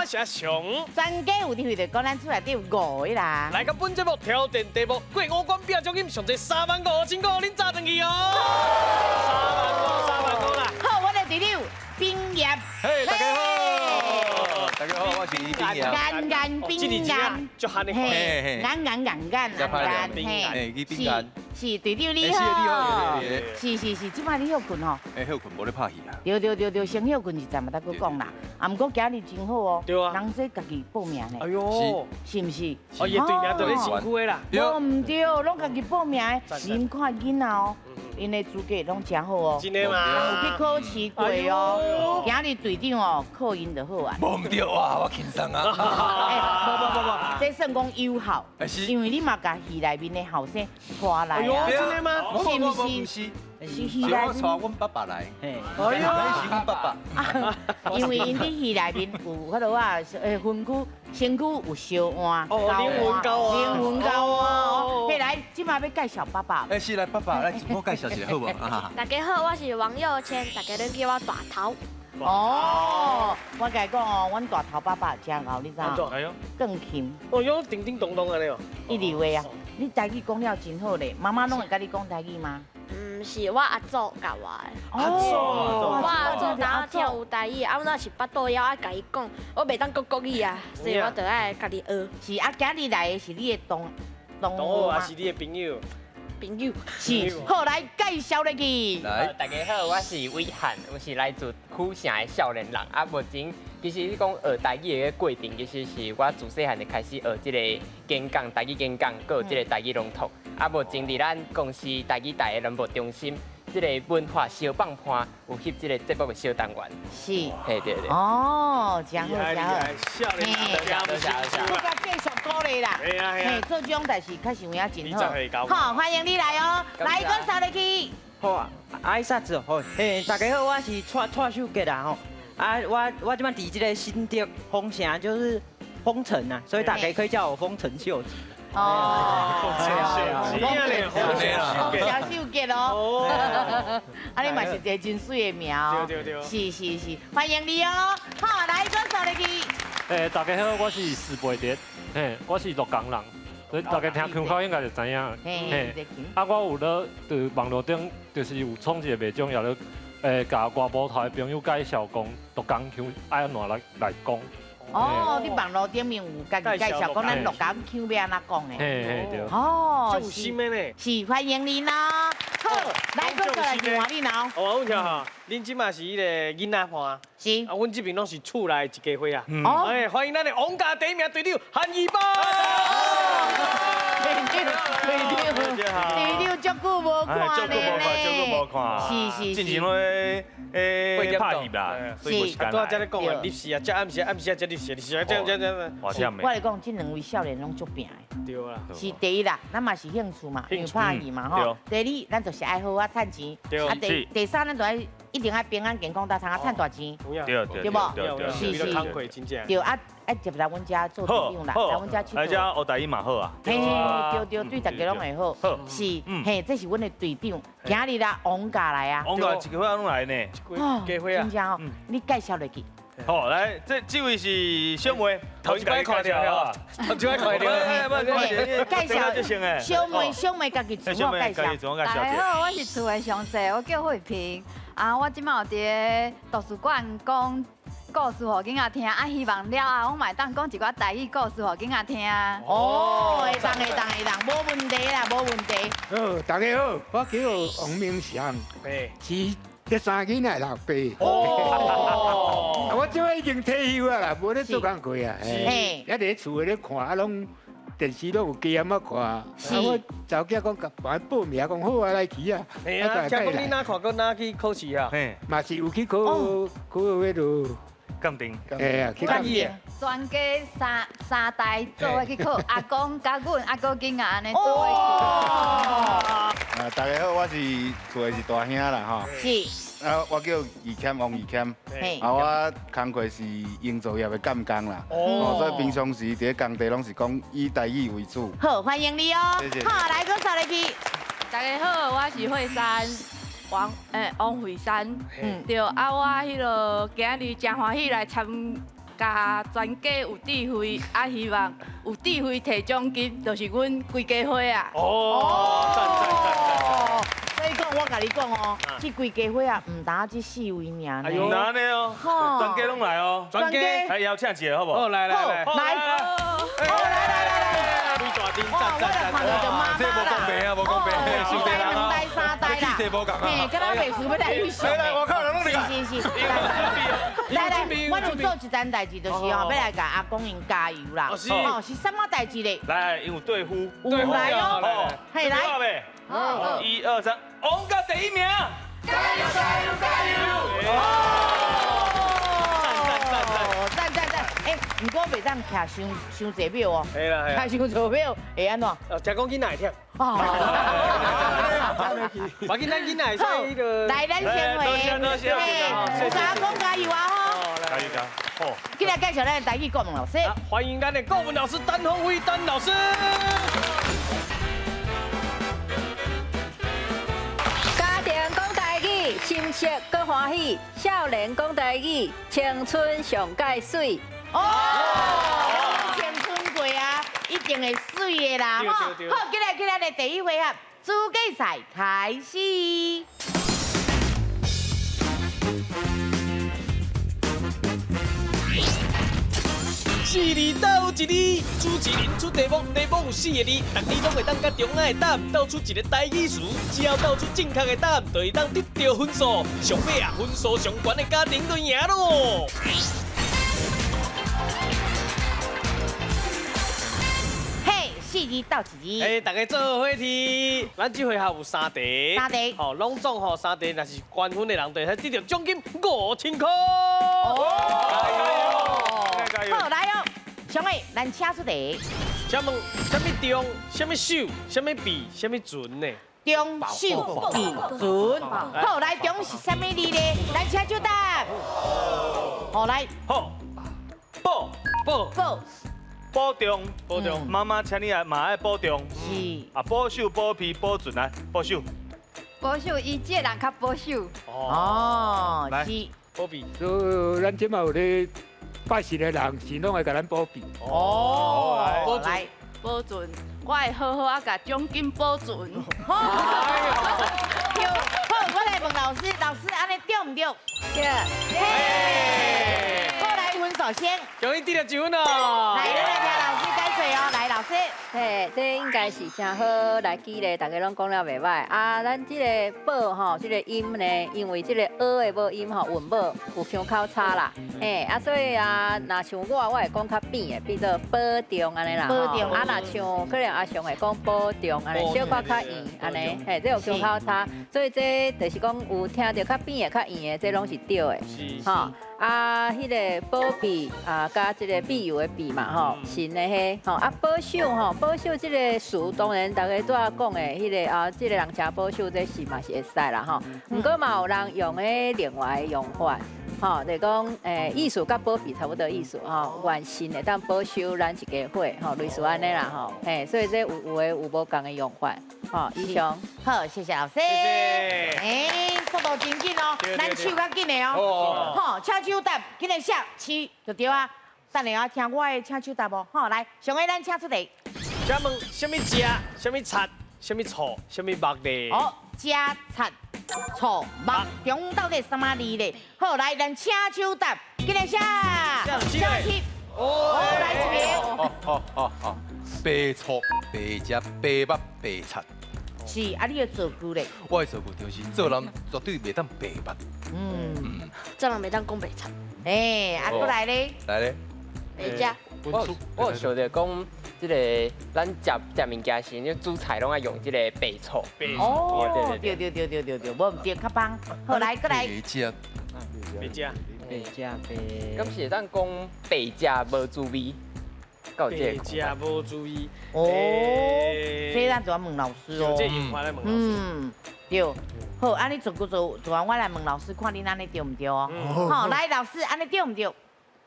我是阿雄。全家有智慧就講咱厝內底有五個人。來到本節目挑戰題目，過五關拼獎金上濟3萬5千塊，恁早轉去哦。3萬5，3萬5啦。好，我的隊長冰葉。嘿，大家好，大家好，我是冰葉。硬硬冰硬，就喊你。嘿，硬硬硬硬硬，嘿，冰硬。是隊長你好，是是是，這擺你歇睏吼？欸，歇睏無咧拍戲啊？對對對對，先歇睏一陣嘛，才閣講啦。啊，毋過今日真好哦，人說家己報名呢。哎喲，是毋是？哦，伊對名就咧辛苦的啦。無毋對，攏家己報名的，恁看囡仔哦，𪜶的資格攏誠好哦。真的嗎？有去考試過哦。今日隊長哦，考𪜶就好啊。無毋對哇，我輕鬆啊。欸，無無無無，這算講有效，因為你嘛共戲內面的後生帶來。真的嗎？是毋是？是戲內面。我帶阮爸爸來。哎呀，是阮爸爸。因為𪜶佇戲內面有彼落啊，身軀身軀有燒換，哦，靈魂交換，靈魂交換。嘿，來，這馬欲介紹爸爸。欸，是來爸爸來自我介紹一下好無？大家好，我是王佑謙，大家攏叫我大頭。哦，我共你講哦，阮大頭爸爸真𠢕，你知影？哎喲，鋼琴。哦喲，叮叮咚咚的咧。一流的啊！你台語講了真好咧，媽媽攏會佮你講台語嗎？毋是，我阿祖教我的。阿祖，我阿祖若聽有台語，啊，我若是腹肚枵愛共伊講，我袂當講國語啊，所以我就愛家己學。是啊，今日來的是你的同同學，還是你的朋友？朋友。是，好，來介紹落去。來，大家好，我是偉漢，我是來自府城的少年人。啊，目前其實你講學台語的過程，其實是我自細漢就開始學這個演講，台語演講，閣有這個台語朗讀。啊，目前佇咱公司台語台的聯播中心，這個文化小放伴有翕這個節目的小單元。是。嘿，對對。哦，真好真好。少年人，多謝多謝。閣較繼續鼓勵啦。嘿啊嘿啊。嘿，做這種代誌確實有影真好。好，歡迎你來哦。來，講啥入去？好啊，愛啥子？好，嘿，大家好，我是蔡蔡秀杰啦吼。啊，我這擺佇這個新竹豐城，就是豐城啊，所以大家可以叫我豐臣秀吉。哦，豐臣豐臣秀吉哦，啊，你嘛是一个真媠的名哦，對對對，是是是，歡迎你哦。好，來，講啥入去？欸，大家好，我是施培哲，嘿，我是鹿港人，所以大家聽腔口應該就知影。嘿，啊，我有咧佇網路頂，就是有創一個賣場，也咧，欸，共外埔頭的朋友介紹講，鹿港腔愛按怎來講。哦，你網路頂面有家己介紹講咱鹿港腔欲按怎講的？嘿嘿對。哦，有心的呢。是歡迎你喏。好，來，閣過來換你喏。哦，我問下哈，恁這馬是彼個囡仔伴？是。啊，阮這邊攏是厝內一家伙啊。哦。哎，歡迎咱的王家第一名隊長韓義邦。隊長，隊長，隊長，足久無看足久無看，足久無看。是是是。進前咧，欸，拍戲啦，所以無時間。拄仔才咧講啊，入時啊，才暗時，暗時啊，才入時，入時啊，這樣這樣這樣。我來講，這兩位少年攏足拚的。對啦。是第一啦，咱嘛是興趣嘛，因為拍戲嘛吼。第二，咱就是愛好好趁錢。對。啊，第三，咱就愛一定愛平安健康，才通啊趁大錢。對對。對無？是是。對啊，愛接來阮遮做隊長啦，來阮遮去。來遮學台語嘛好啊。嘿，對對，對大家攏會好。是，嘿，這是阮的隊長。今日啦，王家來啊。王家一家伙攏來呢。一家伙啊。真正哦，你介紹落去。好，來，這位是小妹，頭一擺看著啊，頭一擺看著。介紹小妹，小妹家己自我介紹。大家好，我是厝的上細，我叫慧萍。啊，我這馬有佇咧圖書館講故事予囡仔聽，啊，希望了後我嘛會當講一寡台語故事予囡仔聽。哦，會當會當會當，無問題啦，無問題。好，大家好，我叫王明祥，是這三囡仔老爸。哦，我這擺已經退休啊啦，無咧做工課啊。嘿，啊，佇厝咧看，啊，攏電視攏有加減仔看。啊，我查某囝講，共報名，講好啊，來去啊。嘿啊，聽講你哪看閣哪去考試啊？嘿，嘛是有去考考彼落鑑定。嘿啊，去鑑定。全家三代做伙去考，阿公佮阮，啊閣囡仔按呢做伙去。啊，大家好，我是厝的是大兄啦，吼。是。啊，我叫義謙，王義謙。啊，我工課是營造業的監工啦。哦。所以平常時佇咧工地攏是講以台語為主。好，歡迎你哦。謝謝。好，來，閣煞入去。大家好，我是惠珊。王惠珊，對，啊，我彼落今日誠歡喜來參共全家有智慧，啊，希望有智慧提奖金，就是阮规家伙啊。哦，赞赞赞赞！所以讲，我共你讲哦，这规家伙啊，毋单这四位尔呢。毋单呢哦，全家拢来哦，全家来邀请一个好无？好，来来来，来，好来来来来，规大阵赞赞赞！这无公平啊，无公平，伤济人两代三代啦，嘿，敢若袂输欲来去上。来来，外口人拢来。是是是，来来，我有做一件代志，就是吼，欲来共阿公𪜶加油啦。哦，是啥物代志咧？来，因有对付，有来哦，嘿来。好，一二三，王家第一名！加油加油加油！赞赞赞赞赞赞！哎，毋过袂当徛伤伤济秒哦，徛伤济秒会按怎？哦，听讲囡仔会忝。哦，无紧，咱囡仔会使彼个。来，咱先回。多谢多谢，谢谢阿公加油啊！吼！加油加油！好，今日介绍咱的台语国文老师。欢迎咱的国文老师陈鸿辉陈老师。心色阁欢喜，少年讲台语，青春上盖媠。哦，青春过啊，一定会媠的啦。好，好，进来进来的第一回合，资格赛开始。四字斗一字，主持人出题目，题目有四个字，逐字拢会当佮中间的答案斗出一个台语词，只要斗出正确的答案，就会当得到分数。上尾啊，分数上悬的家庭就赢咯。嘿，四字斗一字。哎，大家做伙听，咱这回合有三题，三题，吼，拢总吼三题，若是悬分的人就会使得到奖金5000块。哦，加油！好，来哦，上位，咱请出题。请问，啥物中，啥物手，啥物臂，啥物船呢？中手臂船。好，来中是啥物字呢？咱请作答。好，来。好，保保保保重，保重。妈妈请你来，嘛爱保重。是。啊，保守、保庇、保存来，保守。保守，伊这人较保守。哦，是。保庇。所以咱这马有咧。拜神的人，神拢会共咱保庇。哦，来保存，我会好好啊，共奖金保存。好，好，我来问老师，老师按呢对毋对？对。好，来分数先。恭喜得了一分哦。来，咱来听老师解说哦。来，老师。嘿，这应该是真好来记咧，大家拢讲了袂䆀啊。咱这个宝吼，这个音呢，因为这个蚵的母音吼，韵母有腔口差啦。嘿，啊，所以啊，若像我，我会讲较扁的，变做保重按呢啦。保重。啊，若像可能阿雄会讲保重按呢，小可较圆按呢，嘿，这有腔口差，所以这就是讲有听著较扁的、较圆的，这拢是对的。是。吼，啊，彼个保庇啊，佮这个庇佑的庇嘛，吼，神的彼，吼，啊，保守吼。保守这个词，当然大家拄仔讲的，彼个啊，这个人诚保守，这是嘛是会使啦吼。毋过嘛有人用的另外的用法，吼，就是讲，意思佮保庇差不多意思吼。愿神会当保守咱一家伙，吼，类似按呢啦吼。嘿，所以这有有的有无仝的用法，吼。以上，好，谢谢老师。谢谢。哎，速度真紧哦，咱手较紧的哦。好，请手答，紧来写试就对啊。等下听我的请手答无？好，来，上个咱请出题。请问啥物食？啥物贼？啥物醋？啥物目咧？哦，食贼醋目中到底啥物字咧？好，来，咱请手答，紧来写。请起。哦，来一遍。哦哦哦哦，白醋、白食、白目、白贼。是啊，你的造句咧？我的造句就是做人绝对袂当白目。嗯，做人袂当讲白贼。哎，啊，过来咧。来咧。白食。我有想著讲，这个咱食食物件时，你煮菜拢爱用这个白醋。哦，对对对对对对，无毋对，较枋。好，来，过来。白食。白食。白食白。敢是会当讲白食无滋味？白食无滋味。哦，这咱就要问老师哦。这用法来问老师。嗯，对。好，按呢做句做做完，我来问老师，看恁按呢对毋对哦。好，来，老师，按呢对毋对？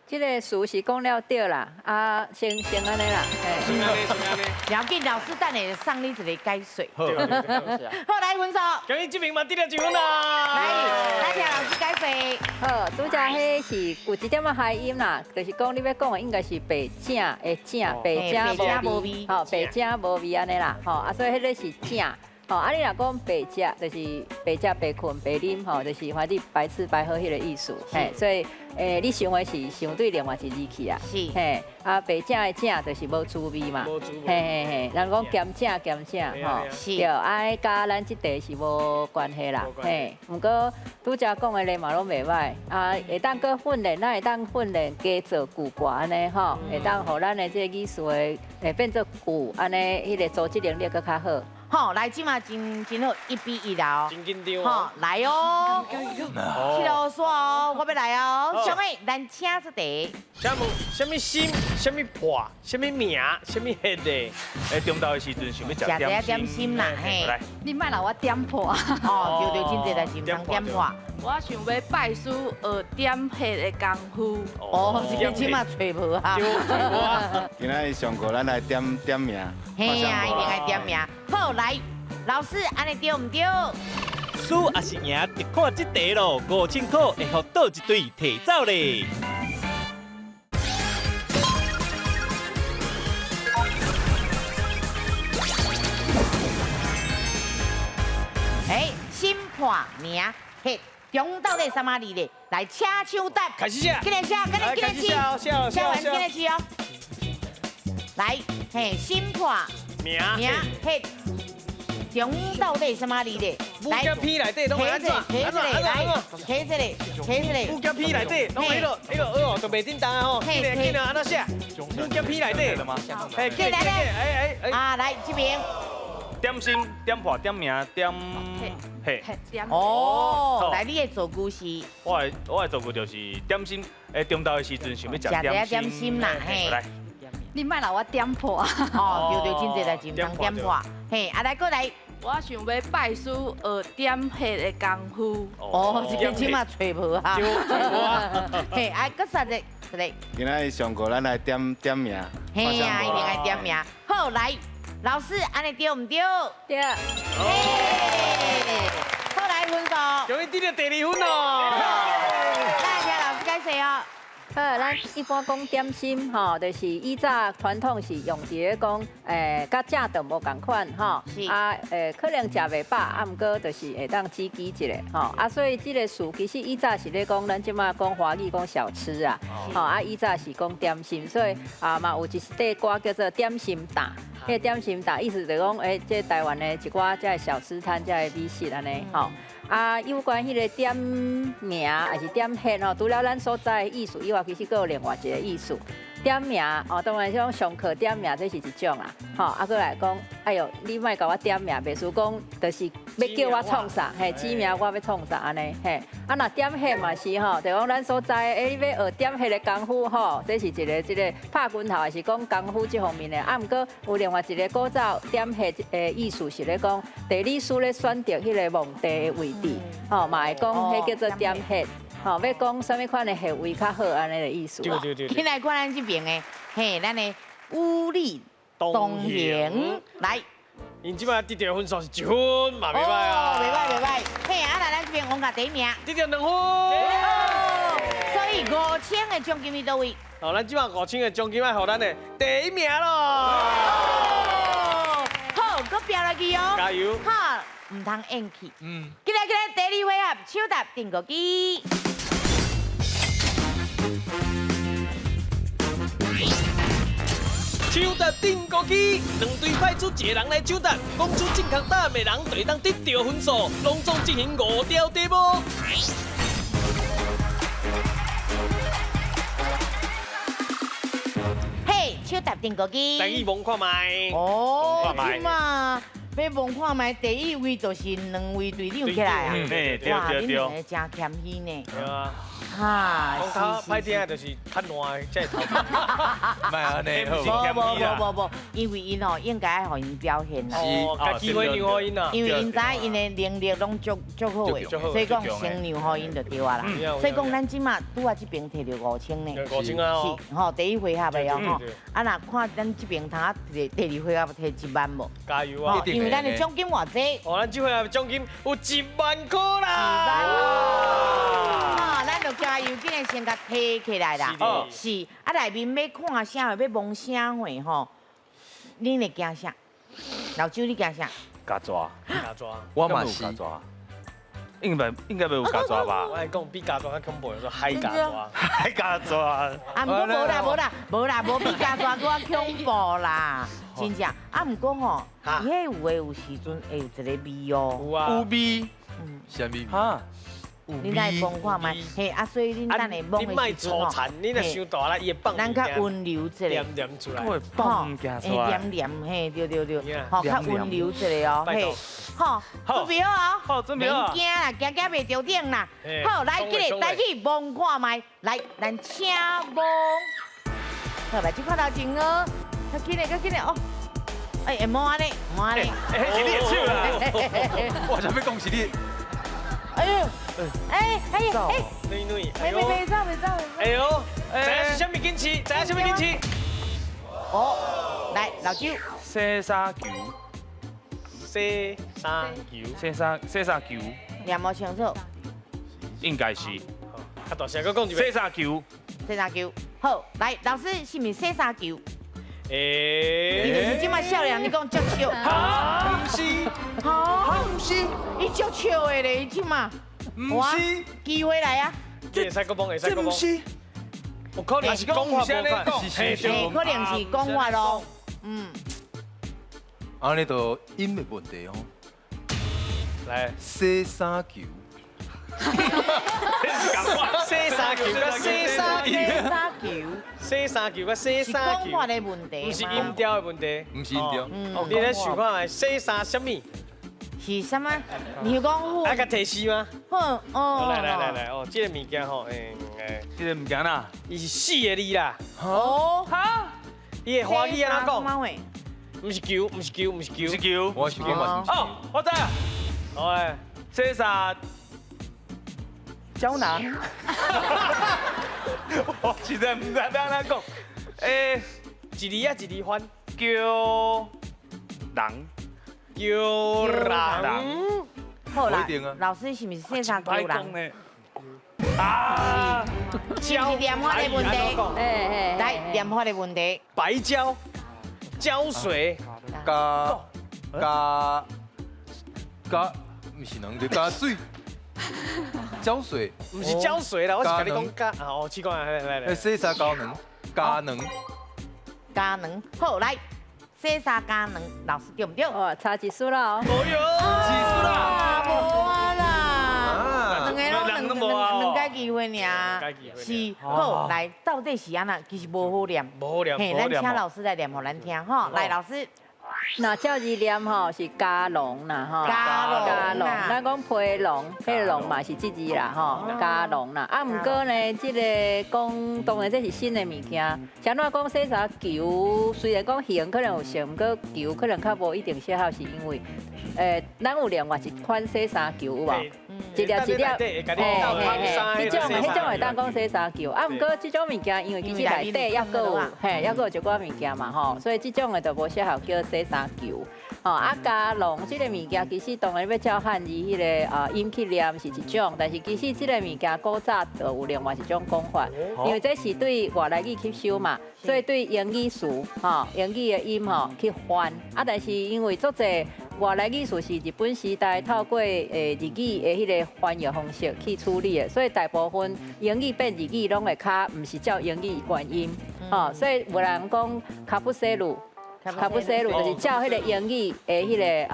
這个词是讲了对啦，啊，先先按呢啦，先按呢，先按呢。要紧，老师等下送你一个解说。好，来分数。恭喜这边嘛得了一分啦。来，来听老师解说。好，拄才彼是有一点仔谐音啦，就是讲你欲讲的应该是白正的正，白正无味，吼，白正无味按呢啦，吼，啊，所以彼个是正。吼，啊，你若讲白食，就是白食白睏白啉，吼，就是反正白吃白喝彼个意思，嘿，所以，你想的是想对另外一字去啊，是，嘿，啊，白食的食就是无滋味嘛，无滋味，嘿嘿嘿，人讲咸食咸食，吼，是，对，啊，佮咱这题是无关系啦，嘿，毋过拄才讲的咧嘛拢袂䆀，啊，会当阁训练，咱会当训练加做句歌按呢，吼，会当予咱的这个语词的会变做句，按呢，彼个组织能力阁较好。好，来，这马真真好，1比1啦哦。真紧张哦。来哦，七路线哦，我欲来哦。小妹，咱请出题。请问，啥物心，啥物破，啥物名，啥物血的？哎，中昼的时阵想欲食点点心啦，嘿。来，你莫留我点破。哦，对对，真济代志毋通点破。我想欲拜师学点血的功夫。哦，这个这马揣无啊。今仔日上课，咱来点点名。嘿啊，一定爱点名。好，来，老师，按呢对毋对？输抑是赢，就看这题咯。5000块会予佗一队提走咧。哎，心破名血中到底啥物字咧？来，请手答。开始写。紧来写，紧来紧来试。写完紧来试哦。来，嘿，心破名血中到底啥物字咧？来，武甲片内底拢会按怎？提这个，来，提这个，提这个。武甲片内底拢彼个，彼个哦，就袂振动啊吼。紧来紧来，按怎写？武甲片内底。嘿，紧来，哎哎哎。啊，来这边。点心、点破、点名、点血。哦，来，你的造句是？我的造句就是点心，哎，中昼的时阵想欲食点心。点心啦，嘿。来。你莫留我点破。哦，对对，真济代志毋通点破。嘿，啊来，阁来。我想欲拜师学点血的功夫。哦，这个这马揣无啊。嘿，啊，阁啥个？这个。今仔日上课，咱来点点名。嘿啊，一定爱点名。好，来，老师，按呢对毋对？对。好，来分数。终于得到第二分咯。来，听老师解释哦。好，咱一般讲点心吼，就是以早传统是用伫咧讲，佮食顿无仝款吼，啊，可能食袂饱，啊，毋过就是会当刺激一下吼，啊，所以这个词其实以早是咧讲，咱这马讲华语讲小吃啊，吼，啊，以早是讲点心，所以啊嘛有一块歌叫做点心担，彼个点心担意思就讲，这台湾的一寡这个小吃摊，这个美食按呢，吼。啊，有关彼个点名抑是点穴吼，除了咱所知的意思以外，其实阁有另外一个意思。点名哦，当然像上课点名，这是一种啦，吼。啊，阁来讲，哎哟，你莫共我点名，袂输讲，就是欲叫我创啥，嘿，指名我欲创啥按呢，嘿。啊，若点穴嘛是吼，就讲咱所知，你欲学点穴的功夫吼，这是一个这个拍拳头，抑是讲功夫这方面的。啊，毋过有另外一个古早点穴的意思是咧讲，地理师咧选择彼个墓地的位置，吼，嘛会讲彼叫做点穴。吼，欲讲啥物款的穴位较好，按呢的意思。对对对。进来看咱这边的，嘿，咱的武力东行来。𪜶这摆得到分数是1分，嘛袂䆀啊。袂䆀袂䆀。嘿，啊来咱这边王甲第一名。得到2分。所以5000的奖金伫佗位？哦，咱这摆5000的奖金爱予咱的第一名咯。好，阁拼落去哦。加油。好，毋通厌弃。嗯。进来进来，第二回合，抢答定国机。抢答定国机，两队派出一个人来抢答，讲出正确答案的人就会当得到分数。拢总进行5条题目。嘿，抢答定国机。等伊摸看觅。哦，这马欲摸看覓，第一位就是兩位隊長起來啊！哇，恁兩个真謙虛呢。對啊。哈，講較歹聽的就是較爛的才會頭。莫按呢，無無無無無，因為𪜶吼應該愛予𪜶表現啦。哦，共機會讓予𪜶啊。因為𪜶知影𪜶的能力攏足足好的，所以講先讓予𪜶就對啊啦。所以講咱這馬拄仔這邊提著5000呢。5000啊！是吼，第一回合的哦吼。啊，若看咱這邊通啊第二回合提1萬無？加油啊！因為咱的獎金偌濟。哦，咱這回合獎金有1萬塊啦！吼，咱就加油，緊來先共提起來啦。是，啊，內面欲看啥，欲摸啥貨吼？恁會驚啥？老周，你驚啥？加抓。加抓。我嘛是。應該袂有加抓吧？我來講比加抓較恐怖，說海加抓。海加抓。啊，毋過無啦無啦無啦，無比加抓閣較恐怖啦，真正。啊，毋過吼，伊彼有的有時陣會有一個味哦。有啊。有味。嗯。啥物味？哈。你來摸看覓？嘿，啊，所以恁等下摸的時陣吼，你若傷大啦，伊會放。咱較溫柔一下。黏黏出來。放物件出來。黏黏，嘿，對對對，吼，較溫柔一下哦，嘿，好，準備好啊？好，準備好。免驚啦，驚驚袂著頂啦。好，來，這個來去摸看覓，來，咱請摸。好，來，這看頭前哦，較緊的，較緊的哦。哎，摸按呢，摸按呢。哎，是你的手啦。我想欲講是你。哎呦，哎哎哎，软软，袂袂袂走袂走。哎呦，知影是啥物警示？知影啥物警示？哦，來老周。洗衫球。洗衫球。洗衫球。念無清楚。應該是。較大聲，閣講一遍。洗衫球。洗衫球。好，來老師是毋是洗衫球？欸，你就是這馬少年，你講足笑。哈，毋是。哈，毋是。伊足笑的咧，伊這馬。毋是。機會來啊！這會使閣摸，會使閣摸。這毋是。有可能是講法無仝，嘿，可能是講法咯。嗯。按呢就音的問題哦。來。洗衫球。洗衫球佮洗衫球，洗衫球佮洗衫球，是講法的問題，毋是音調的問題，毋是音調。你咧想看覓洗衫啥物？是啥物？你講好。愛共提示嗎？好，哦。來來來來，哦，這個物件吼，這個物件啦，伊是四個字啦。哦。哈？伊的華語按怎講？毋是球，毋是球，毋是球。是球。我是講嘛。哦，我知啊。哦，洗衫。膠囊，我實在毋知欲按怎講。欸，一字啊一字翻，叫人，叫人。好啦，老師是毋是洗衫叫人？啊，是毋是念法的問題？來，念法的問題。白膠，膠水，加加加，毋是兩個加水。膠水，毋是膠水啦，我是共你講加，哦，試看，來來來。洗衫膠囊，膠囊，膠囊，好來，洗衫膠囊，老師對毋對？哦，差一絲啦哦。哎喲，一絲啦，無啊啦，兩個攏兩兩個機會爾，是好來，到底是按怎？其實無好念，無好念，嘿，咱請老師來念予咱聽吼，來老師。若照字念吼是加龍啦吼，加龍，咱講皮龍，彼个龍嘛是這字啦吼，加龍啦。啊，毋過呢，這个講當然這是新的物件。像怎講洗衫球，雖然講形可能有像，毋過球可能較無一定適合，是因為，咱有另外一款洗衫球有無？一粒一粒，嘿嘿嘿，彼種彼種會當講洗衫球。啊，毋過這種物件，因為其實內底猶閣有，嘿，猶閣有一寡物件嘛吼，所以這種的就無適合叫洗衫球。吼，啊，加龍這個物件其實當然欲照漢字彼个啊音去念是一種，但是其實這个物件古早就有另外一種講法，因為這是對外來語吸收嘛，所以對英語詞吼，英語的音吼去翻。啊，但是因為足濟外來語詞是日本時代透過日語的彼个翻譯方式去處理的，所以大部分英語變日語攏會較毋是照英語原音，吼，所以有人講卡布西魯。卡布西魯就是照彼个英語的彼个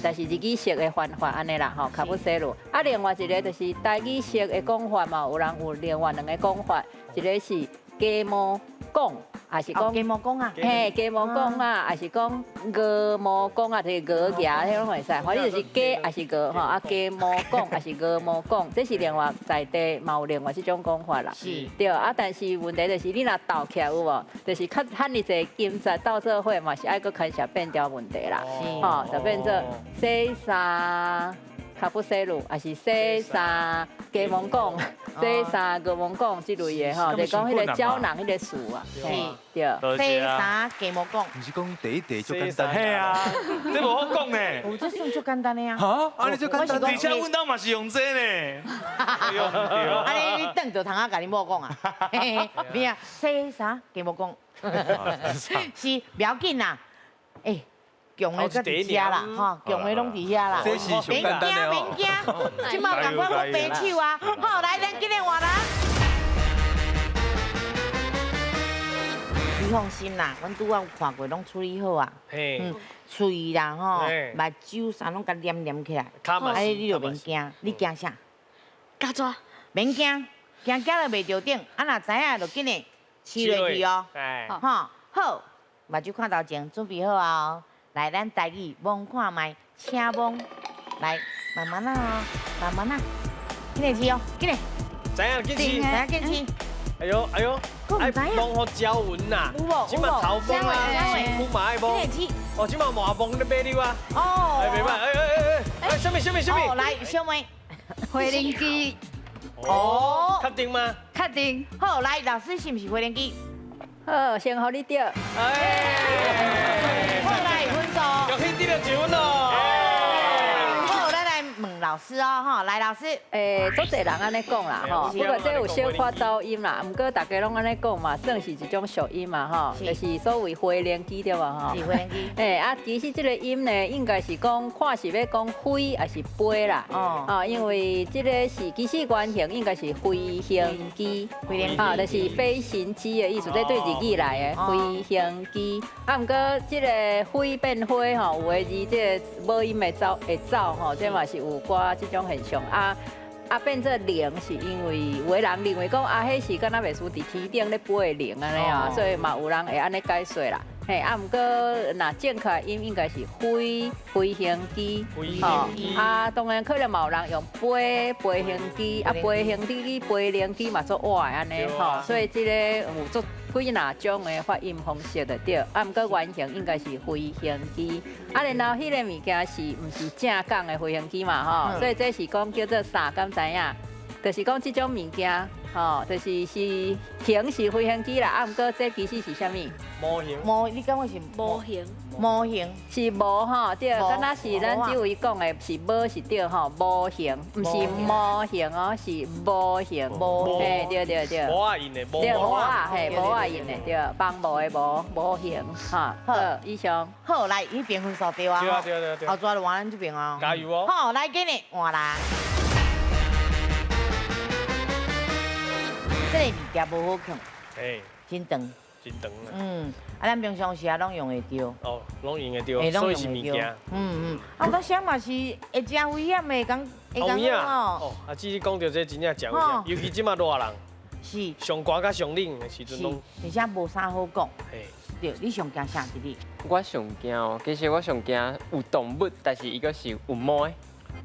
但是日語式的翻法按呢啦吼，卡布西魯。啊，另外一个就是台語式的講法嘛，有人有另外兩个講法，一个是雞毛講。也是讲鸡毛公啊，嘿，鸡毛公啊，也是讲鹅毛公啊，就是鹅牙，彼拢会使。反正就是鸡，也是鹅吼，啊鸡毛公，也是鹅毛公，这是另外在地嘛有另外这种讲法啦。是。对啊，但是问题就是你若斗起来有无，就是较遐尔济音节斗做伙嘛，是爱阁牵涉变调问题啦。是。吼，就变做洗衫。卡布西鲁，也是洗衫鸡毛讲，洗衫鹅毛讲这类的吼，就讲彼个胶囊彼个词啊，对。洗衫鸡毛讲。毋是讲第一题足简单。嘿啊，这无好讲呢。有这算足简单的啊。哈，按呢足简单。而且阮兜嘛是用这呢。按呢你转就通啊，共你某讲啊。你啊，洗衫鸡毛讲。是，不要紧啦。欸。强的阁伫遮啦，吼，强的拢伫遐啦。这是上简单的免惊，免惊，这马共款我白手啊。好，来，咱今日换人。你放心啦，阮拄仔有看过，拢处理好啊。嗯，喙啦吼，目睭啥拢共黏黏起来。啊，你就免惊，你惊啥？惊蛇。免惊，惊惊就袂著顶。啊，若知影就紧的饲落去哦。吼，好，目睭看头前，准备好啊。来，咱台语摸看觅，请摸，来，慢慢啊，慢慢啊，紧来试哦，紧来。知影紧试，知影紧试。哎呦哎呦，爱摸予招云呐，有无？这马头风啊，身躯嘛爱摸。紧来试。哦，这马麻摸咧买你啊。哦。哎，袂歹，哎哎哎哎，哎，啥物啥物啥物？哦，来，小妹。飞行机。哦。确定吗？确定。好，来，老师是毋是飞行机？好，先予你著。哎。好，来分数。恭喜得到一分咯。好，咱来问老师哦，吼，来老师。欸，足济人按呢讲啦，吼，不过这有小可走音啦，毋过大家拢按呢讲嘛，算是一种俗音嘛，吼，就是所谓飞行机对无吼？是飞行机。欸，啊，其实这个音呢，应该是讲看是欲讲飞还是飞啦。哦。啊，因为这个是其实原型应该是飞行机，啊，就是飞行机的意思，这对日语来的飞行机。啊，毋过这个飞变飞吼，有的字这个母音会走会走吼，这嘛是有寡这种现象啊。啊，变做龙是因为有的人认为讲啊，彼是敢若袂输伫天顶咧飞的龙按呢啊，所以嘛有人会按呢解说啦。嘿，啊，毋过若正确的音应该是飞飞行机，吼啊，当然可能嘛有人用飞飞行机，啊，飞行机、飞行机嘛足倚的按呢吼，所以这个有足几若种的发音方式就对，啊，毋过原型应该是飞行机，啊，然后彼个物件是毋是正港的飞行机嘛吼，所以这是讲叫做啥，敢知影？就是讲这种物件，吼，就是是型是飞行机啦，啊，毋过这其实是啥物？模型。模，你感觉是模型？模型是模吼，对，敢若是咱这位讲的是模是对吼，模型，毋是模型哦，是模型。嘿，对对对。模仔印的，对，模仔，嘿，模仔印的，对，帮模的模，模型，哈。好，以上。好，来，彼边分数对啊。对啊对啊对啊。后抓就换咱这边哦。加油哦。好，来，给你换啦。这个物件无好囥，哎，真长，真长啊。嗯，啊，咱平常时啊拢用会著。哦，拢用会著，所以是物件。嗯嗯，啊，我想嘛是会真危险的，讲会讲哦。哦，啊，只是讲到这真正真危险，尤其这马热人。是。上寒佮上冷的时阵拢。而且无啥好讲。嘿。对，你上惊啥？弟弟？我上惊哦，其实我上惊有动物，但是伊阁是有毛的。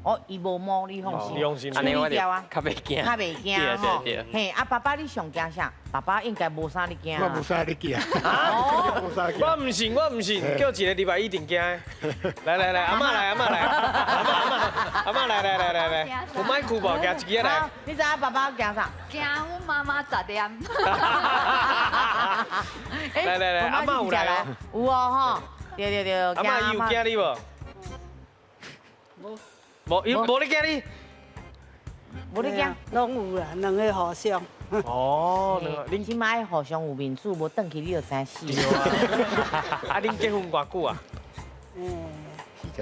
哦，伊无毛，你放心。你放心，按呢我就较袂惊。较袂惊吼。嘿，啊，爸爸你上惊啥？爸爸应该无啥你惊。我无啥你惊。啊？我毋信，我毋信，叫一个礼拜一定惊。来来来，阿嬷来，阿嬷来，阿嬷阿嬷，阿嬷来来来来来，有麦哭无？惊一个来。你知影爸爸惊啥？惊阮妈妈杂念。来来来，阿嬷有来哦。有哦吼，对对对。阿嬷伊有惊你无？无。无，伊无咧惊你，无咧惊，拢有啦，两个和尚。哦，两个，恁这摆和尚有面子，无转去你就知死。啊，恁结婚偌久啊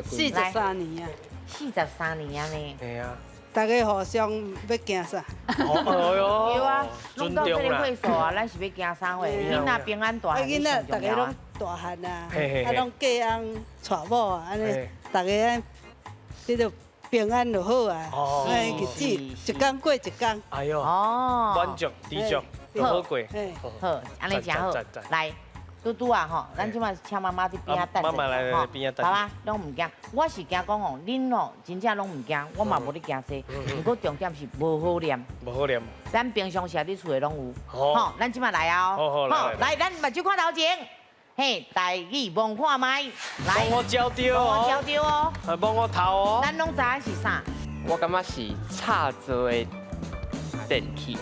？43年啊。43年啊呢。对啊。大家互相欲惊啥？哦哟。对啊，拢到这个岁数啊，咱是欲惊啥货？囡仔平安大汉，囡仔大家拢大汉啊，啊，拢嫁翁娶某啊，按呢，大家彼个。平安就好啊。哎，日子一工过一工。哎呦，哦，满足知足，就好过。好，按呢真好。来，拄拄啊吼，咱这马请妈妈伫边仔等。妈妈来来边仔等。爸爸拢毋惊，我是惊讲哦，恁哦真正拢毋惊，我嘛无咧惊说。毋过重点是无好念。无好念。咱平常时伫厝里拢有。好，咱这马来啊。好好，来，咱目睭看头前。嘿，台语摸看觅，来，摸我焦丢哦，摸我焦丢哦，摸我头哦。咱拢知影是啥？我感觉是插座的电器。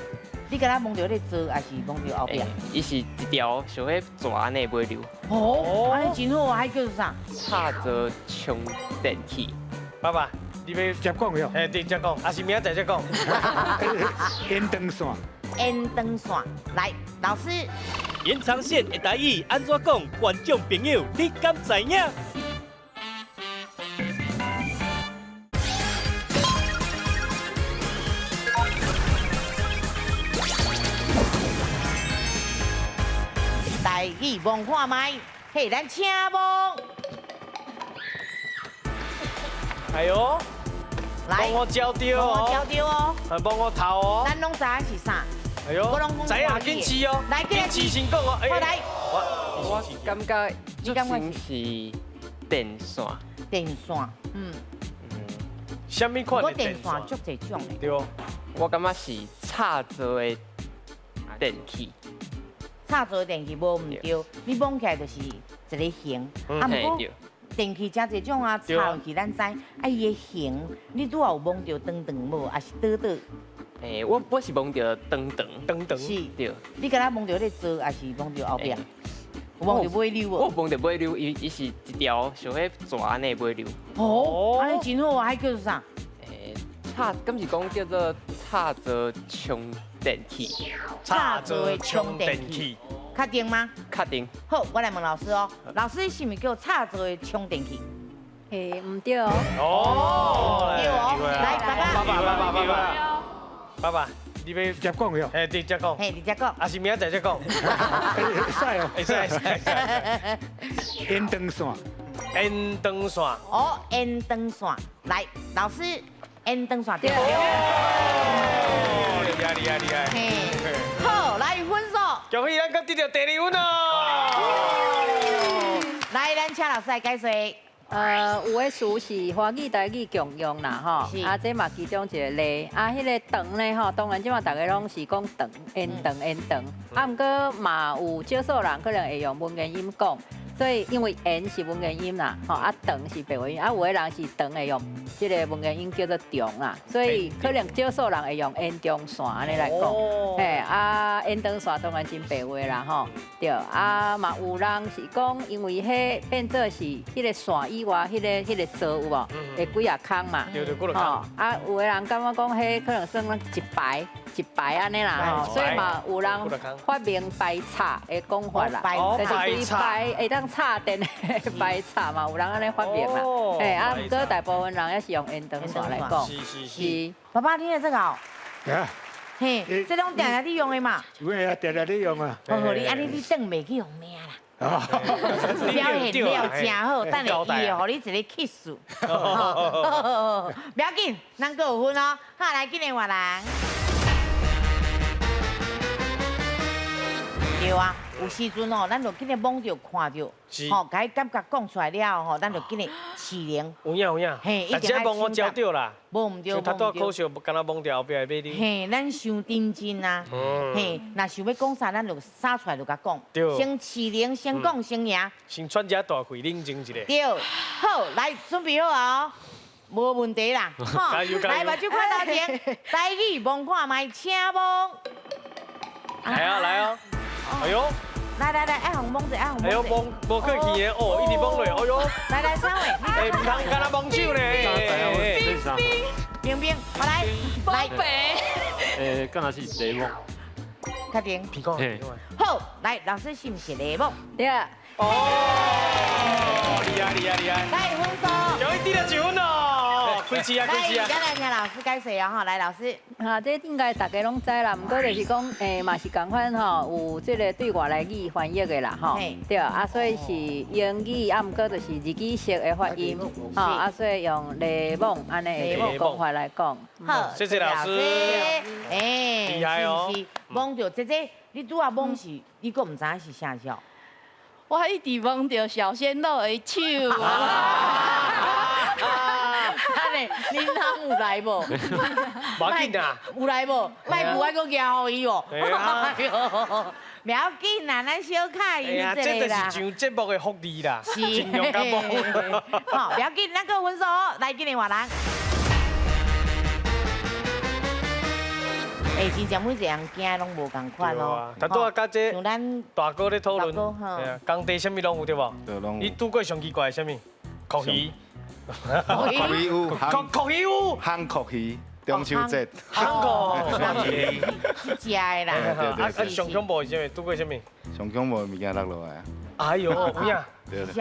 你敢若摸著彼个座，还是摸著后壁？伊是一条像彼蛇按呢尾溜。哦，按呢真好啊，彼叫做啥？插座充电器。爸爸，你欲直接讲哟？哎，直接讲，还是明仔载再讲。延长线。延长线，来，老师。延长线的台语按怎讲？观众朋友，你敢知影？台语摸看觅，嘿，咱请摸。哎呦，来，摸我焦丢哦，摸我焦丢哦，摸我头哦。咱拢知影是啥？哎呦，知影紧试哦，来，紧试先讲哦。来，我感觉你感觉是电线。电线，嗯。啥物款的电线？足济种的。对。我感觉是插座的电器。插座的电器无毋对，你摸起来就是一个形。啊，毋过电器真济种啊，插落去咱知，啊伊的形，你拄仔有摸著长长无，还是短短？欸，我是摸著长长，长长是，对。你敢若摸著彼个座，还是摸著后壁？有摸著尾溜无？我摸著尾溜，伊是一条像彼蛇按呢尾溜。哦，按呢真好啊，彼叫做啥？欸，插，敢是讲叫做插座充电器。插座充电器，确定吗？确定。好，我来问老师哦，老师是毋是叫插座的充电器？欸，毋对哦。哦，对哦。来，爸爸。爸爸，爸爸，爸爸。爸爸，你欲直接讲哟？嘿，直接讲。嘿，直接讲。还是明仔载再讲？会使哦。会使，会使，会使。延长线。延长线。哦，延长线。来，老师，延长线对。哦，厉害厉害厉害。嘿，好，来分数。恭喜咱阁得著第二分哦。来，咱请老师来解说。有的词是华语、台语共用啦，吼，啊，这嘛其中一个例。啊，彼个长呢，吼，当然这马大家拢是讲长，延长、延长。啊，毋过嘛有少数人可能会用文言音讲，所以因为延是文言音啦，吼，啊长是白话音，啊有的人是长会用这个文言音叫做长啦，所以可能少数人会用延长线按呢来讲，嘿，啊延长线当然真白话啦，吼，对，啊嘛有人是讲，因为彼变做是彼个线以外，彼个座有无？会几仔空嘛？对对，几落空。啊，有的人感觉讲，彼可能算一排一排按呢啦，吼，所以嘛有人发明排插的讲法啦，就是规排会当插电的排插嘛，有人按呢发明啦。嘿，啊，毋过大部分人也是用延长线来讲。是是是。爸爸，你来这个？啊。嘿，这拢定定咧用的嘛。有啊，定定咧用啊。好好，你按呢你转袂去予领啦。表现了真好，等下伊会予你一个 kiss。不要紧，咱阁有分哦。好，来，紧来换人。对啊，有时阵哦，咱就紧来摸著看著，吼，共伊感觉讲出来了后，咱就紧来试灵。有影有影，嘿，但是摸我焦著啦，无毋对，像头拄仔考试，敢若摸著后壁的马嘿，咱伤认真啊，嘿，若想欲讲啥，咱就啥出来就共讲。先试灵，先讲，先赢。先喘一下大气，冷静一下。对，好，来准备好啊，无问题啦。加油加油！来，目睭看头前，台语摸看觅，请摸。来啊来啊！哎呦！来来来，爱予摸者，爱予摸者。哎呦，摸无客气的哦，一直摸落，哎呦！来来，三位。哎，毋通敢若摸手呢。冰冰，我来，来。欸，敢若是雷蒙。确定。好，来，老师是毋是雷蒙？对。哦，厉害厉害厉害！来分数。恭喜得了一分哦，开始啊，开始啊！来，来听老师解释啊，哈，来老师。哈，这应该大家拢知啦，毋过就是讲，嘛是仝款吼，有这个对外来语翻译的啦，吼，对啊，所以是英语，啊，毋过就是日语式的发音，吼，啊，所以用檸檬按呢的讲法来讲。好，谢谢老师。厉害哦。摸著这这，你拄仔摸是，你阁毋知影是啥笑？我一直摸著小鲜肉的手。啊咧，恁翁有来无？无要紧啦。有来无？莫无爱阁举予伊哦。袂要紧啦，咱小可伊这个啦。这就是上节目的福利啦。是。尽量甲摸。好，袂要紧，咱阁有分数，来，紧来换人。欸，真正每一个人惊拢无仝款哦。但拄仔佮这像咱大哥咧讨论，工地啥物拢有对无？对，拢有。你拄过上奇怪的啥物？蛞蝓。蛞蝓有。蛞蝓有。烘蛞蝓，中秋节。烘蛞蝓。是食的啦。啊，上恐怖是啥物？拄过啥物？上恐怖的物件落落来。哎呦，有影。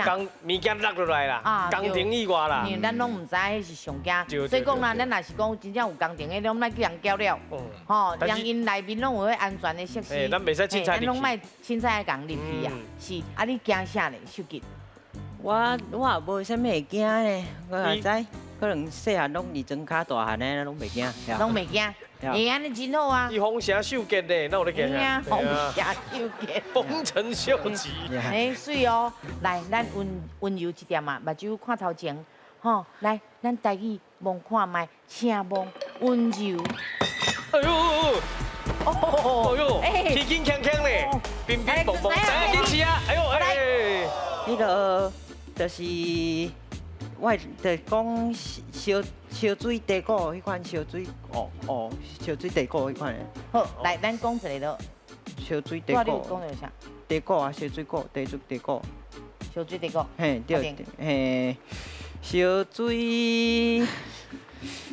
工物件落落来啦，工程意外啦。因为咱拢毋知彼是上惊，所以讲啦，咱若是讲真正有工程，彼拢莫叫人搅了，吼，让𪜶内面拢有彼安全的设施。咱袂使凊彩咱拢莫凊彩共入去啊。是，啊，你惊啥咧？秀吉？我也无啥物会惊咧，我也知，可能细汉拢伫庄跤大汉的，拢袂惊。拢袂惊。欸，按呢真好啊！伊丰城秀吉咧，哪有咧惊啊？丰城秀吉，丰臣秀吉。欸，媠哦！来，咱温温柔一点啊，目睭看头前，吼，来，咱台语摸看觅，请摸温柔。哎呦！哦哟，天紧锵锵咧，乒乒乓乓，知影紧试啊！哎呦，哎，彼个就是。我就讲烧烧水茶果彼款烧水哦哦，烧水茶果彼款的。好，来，咱讲一个咯。烧水茶果。讲著啥？茶果啊，烧水果，茶水茶果。烧水茶果。嘿，对，嘿，烧水。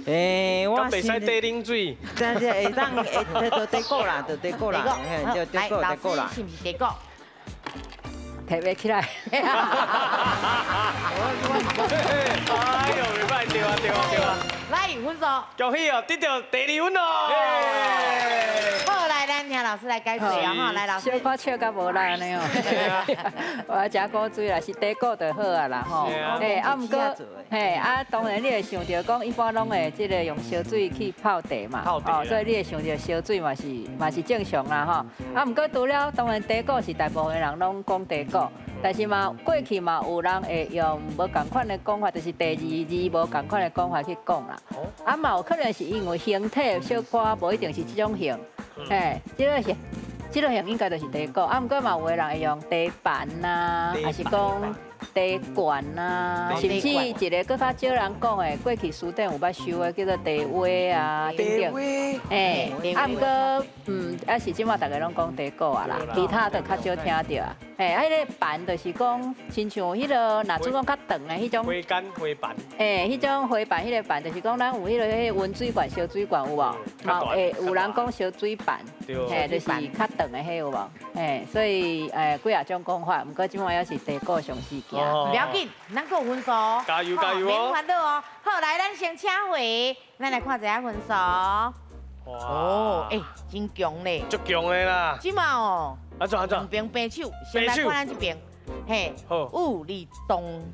欸，我袂使茶冷水。但是会当会就茶果啦，就茶果啦，嘿，对，茶果茶果啦。是毋是茶果？提袂起来。哎呦，袂歹，对啊，对啊，对啊。来，分数。恭喜哦，得到第二分哦。好，来，咱听老师来解释啊，哈，来老师。小可笑甲无力按呢哦。我食古锥啦，是茶果就好啊啦，吼。嘿，啊，毋过，嘿，啊，当然你会想著讲，一般拢会这个用烧水去泡茶嘛，哦，所以你会想著烧水嘛是正常啦，吼。啊，毋过除了当然茶果是大部分人拢讲茶果，但是嘛，过去嘛有人会用无仝款的讲法，就是第二字无仝款的讲法去讲啦。啊，嘛有可能是因为形体小可无一定是这种形，嘿，这个是这个形应该就是茶果。啊，毋过嘛有的人会用茶盘呐，还是讲茶罐呐，甚至一个阁较少人讲的，过去书店有捌收的叫做茶杯啊等等。嘿，啊，毋过，啊是这马大家拢讲茶果啊啦，其他就较少听著啊。嘿，啊，彼个盘就是讲，亲像彼个若主讲较长的彼种花杆花盘。嘿，彼种花盘，彼个盘就是讲咱有彼个温水罐、烧水罐有无？嘛会有人讲烧水盘，嘿，就是较长的彼有无？嘿，所以几仔种讲法，毋过这马犹是茶果上时行。不要紧，咱阁有分数。加油加油哦！免烦恼哦。好，来，咱先请回，咱来看一下分数。哦，欸，真强咧！足强的啦！这马哦，按怎按怎？两边平手，先来看咱这边，嘿，有利动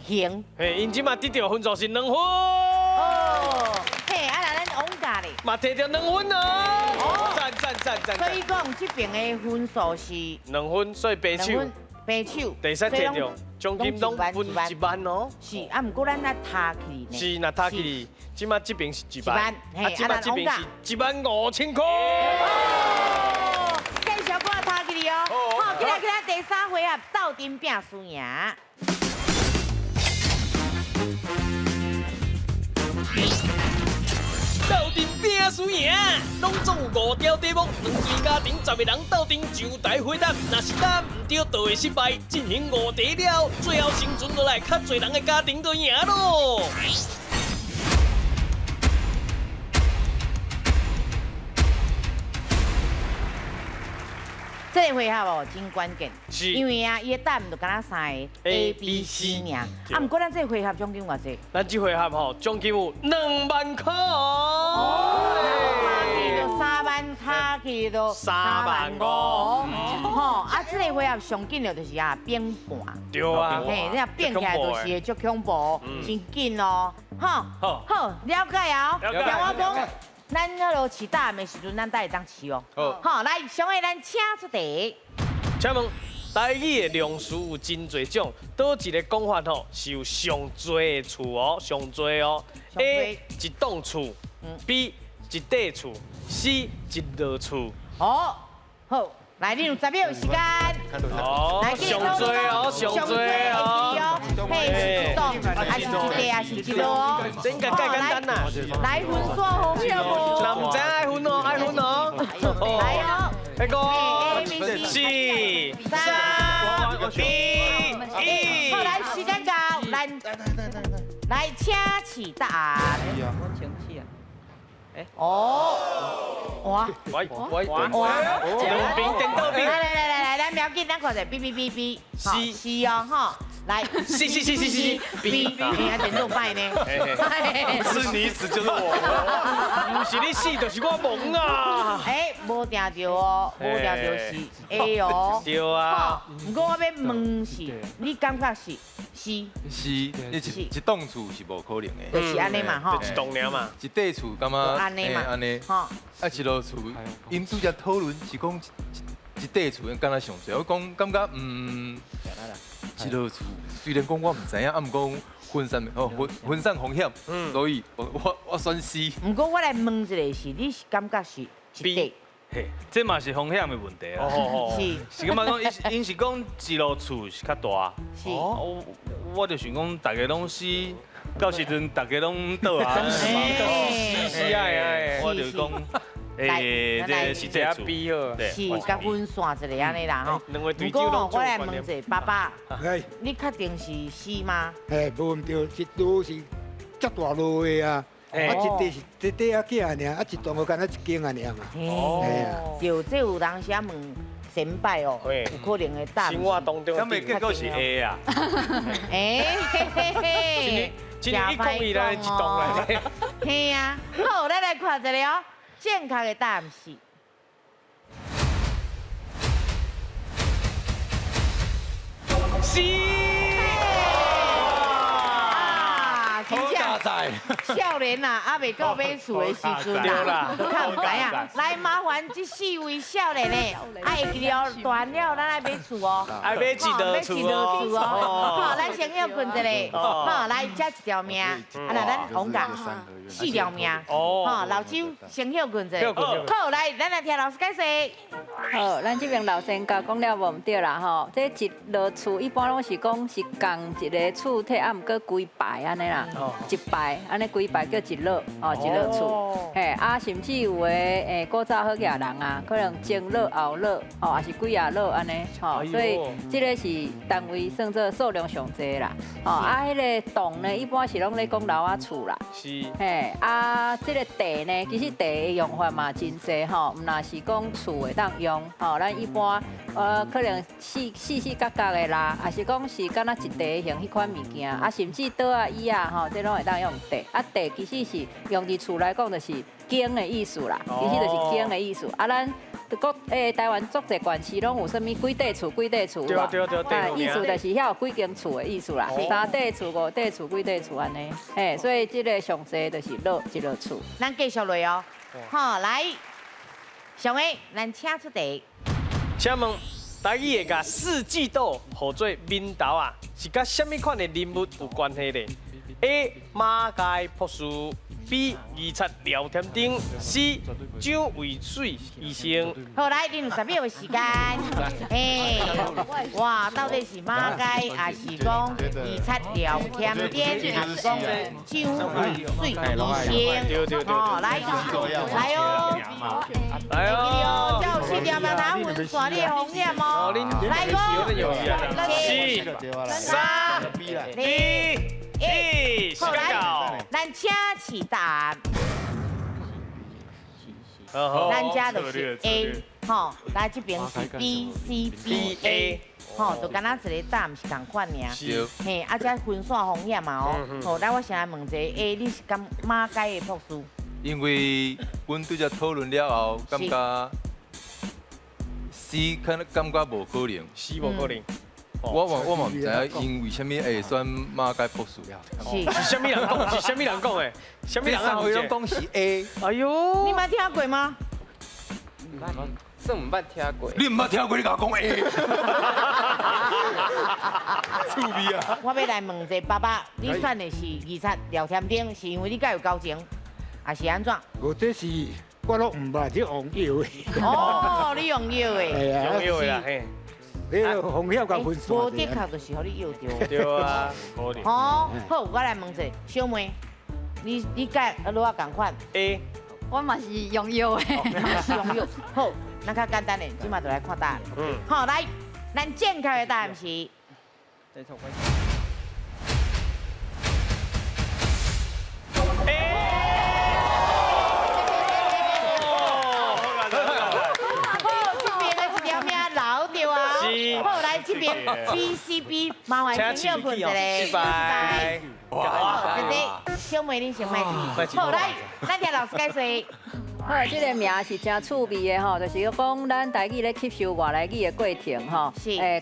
行。嘿，𪜶这马得著分数是2分。哦，嘿，啊，那咱王家咧，嘛摕著2分哦。赞赞赞赞！所以讲这边的分数是2分，所以平手。平手。第三摕著奖金拢分1万哦。是，啊，毋过咱若踢起呢？是，若踢起，这马这边是1万，啊，这马这边是1万5千块。继续我踢起哦。好，起来起来，第三回合斗阵拼输赢。斗阵拼输赢，拢总有5条题目，两队家庭10个人斗阵上台回答，若是答毋对，就会失败。进行5题了，最后生存落来较济人的家庭就赢咯。這個回合哦，真關鍵，是因為啊，伊的答案就敢若三个 A、B、C 爾。啊，毋過咱這個回合獎金偌濟？咱這回合吼，獎金有2萬塊哦。 3萬，卡去就3萬5。吼，啊，這個回合上緊的就是啊，變盤。對啊。嘿，你若變起來就是會足恐怖，真緊哦。吼，好，了解哦。了解。聽我講，咱彼落試答案的時陣，咱才會當試哦。好，來，上下咱請出題。請問台語的量詞有真濟種，佗一个講法吼是有上濟的厝哦，上濟哦。A 一棟厝，B 一塊厝，C 一落厝。哦，好，來，你有10秒時間。哦，上濟哦，上濟哦。嘿，是一棟，還是一塊，還是一落哦？真個介簡單啦。來分煞風險無？若毋知愛分哦，愛分哦。來哦。一個、四、3、2、1。好，來，時間到，來，請試答案。我請試啊。哦，哇，喂喂哇，兩邊顛倒邊。來來來來來，咱不要緊，咱看者 B B B B C C 哦，吼，來 C C C C C B，你還顛倒擺呢？是你死就是我，毋是你死就是我懵啊！哎，無定著哦，無定著是 A 哦。對啊。毋過我欲問是，你感覺是 C？是，你一棟厝是無可能的。就是按呢嘛，吼。一棟爾嘛。一塊厝感覺按呢嘛，按呢。吼。啊，一落厝，𪜶拄才討論是講一塊厝，敢若上濟，我講感覺一落厝雖然講我毋知影，啊，毋過分散哦分散風險，所以我選 C。毋過我來問一个是，你是感覺是一塊？嘿，這嘛是風險的問題啊。是。是感覺講，𪜶是講一落厝是較大。是。我就想講，大家攏死，到時陣大家攏倒啊。死死啊！我就講。欸，這是這厝，是共分散一下按呢啦吼。毋過吼，我來問一下爸爸，你確定是 C 嗎？嘿，無毋對，一路是遮大路的啊，啊一塊是一塊仔囝爾，啊一棟就敢若一間爾嘛。哦，對，這有當時啊問先輩哦，有可能會答。生活當中，啥物結果是 A 啊？欸嘿嘿嘿，真一講伊來一棟來。嘿啊，好，咱來看一下哦。正確的答案是 C。啊，真正少年啊，猶未到買厝的時陣啦，較毋知影。來，麻煩這四位少年的，啊，會記得斷了，咱愛買厝哦，愛買一落厝哦。好，咱先歇睏一下，好，來，這一條命，啊，那咱王甲4條命，好，老周先歇睏一下。好，來，咱來聽老師解釋。好，咱這邊老先教講了無毋對啦吼，這一落厝一般攏是講是仝一个厝體，啊，毋過規排按呢啦，一排按呢規排叫一落，哦，一落厝，嘿，啊，甚至有的古早好額人啊，可能前落後落，吼，也是幾仔落按呢，吼，所以這个是單位算做數量上濟啦，吼，啊，彼个棟呢，一般是攏咧講樓仔厝啦，是，嘿，啊，這个地呢，其實地的用法嘛真濟吼，毋若是講厝會當用，吼，咱一般可能四四角角的啦，也是講是敢若一地形彼款物件，啊，甚至桌仔椅仔吼，這攏會當用地。啊，地其實是用佇厝來講，就是間的意思啦，其實就是間的意思。啊，咱國台灣足濟縣市攏有啥物幾塊厝、幾塊厝，對對對對，意思就是遐有幾間厝的意思啦，3塊厝、5塊厝、幾塊厝按呢。嘿，所以這个上濟就是落一落厝。咱繼續落哦，好，來，上个咱請出題。請問台語會共四季豆號做敏豆啊，是佮啥物款的人物有關係咧？A. 馬偕博士，B. 二七廖添丁，C. 蔣渭水醫生。好，來，你有10秒的時間。哎，哇，到底是馬偕，還是講二七廖添丁，還是講蔣渭水醫生？哦，來，來哦，來哦，這有四條命通分散你的風險哦。來五、四、3、2、1，時間到。咱請試答案。咱這就是 A。吼，來這邊是 B C B A，吼，就敢若一個答案是仝款爾。是。嘿，啊，這分散風險嘛哦。好，來我先來問一下 A，你是敢馬偕的博士？因為阮對這討論了後，感覺 C 可能感覺無可能。 C 無可能。我嘛毋知影𪜶為啥物會選馬偕博士。是。是啥物人講？是啥物人講的？啥物人三位攏講是 A。哎呦！你捌聽過嗎？算毋捌聽過。你毋捌聽過，你共我講 A。趣味啊！我欲來問一下爸爸，你選的是二七廖添丁，是因為你佮有交情，還是按怎？無這是我攏毋捌，這王藥的。哦，你用藥的。係啊，用藥的啦，嘿。你風險共分散。無的確就是予你藥著。對啊。好，好，我來問一下小妹，你佮阿魯仔仝款？A。我嘛是用藥的。嘛是用藥。好，咱較簡單的，這馬就來看答案。好，來，咱正確的答案是。好，這邊的一條命留著啊。好，來這邊 B C B，麻煩請小困一下。拜拜。哇，姐姐，小妹你先莫去。好，來，咱聽老師解說。好，這個名是真趣味的吼，就是講咱台語咧吸收外來語的過程吼，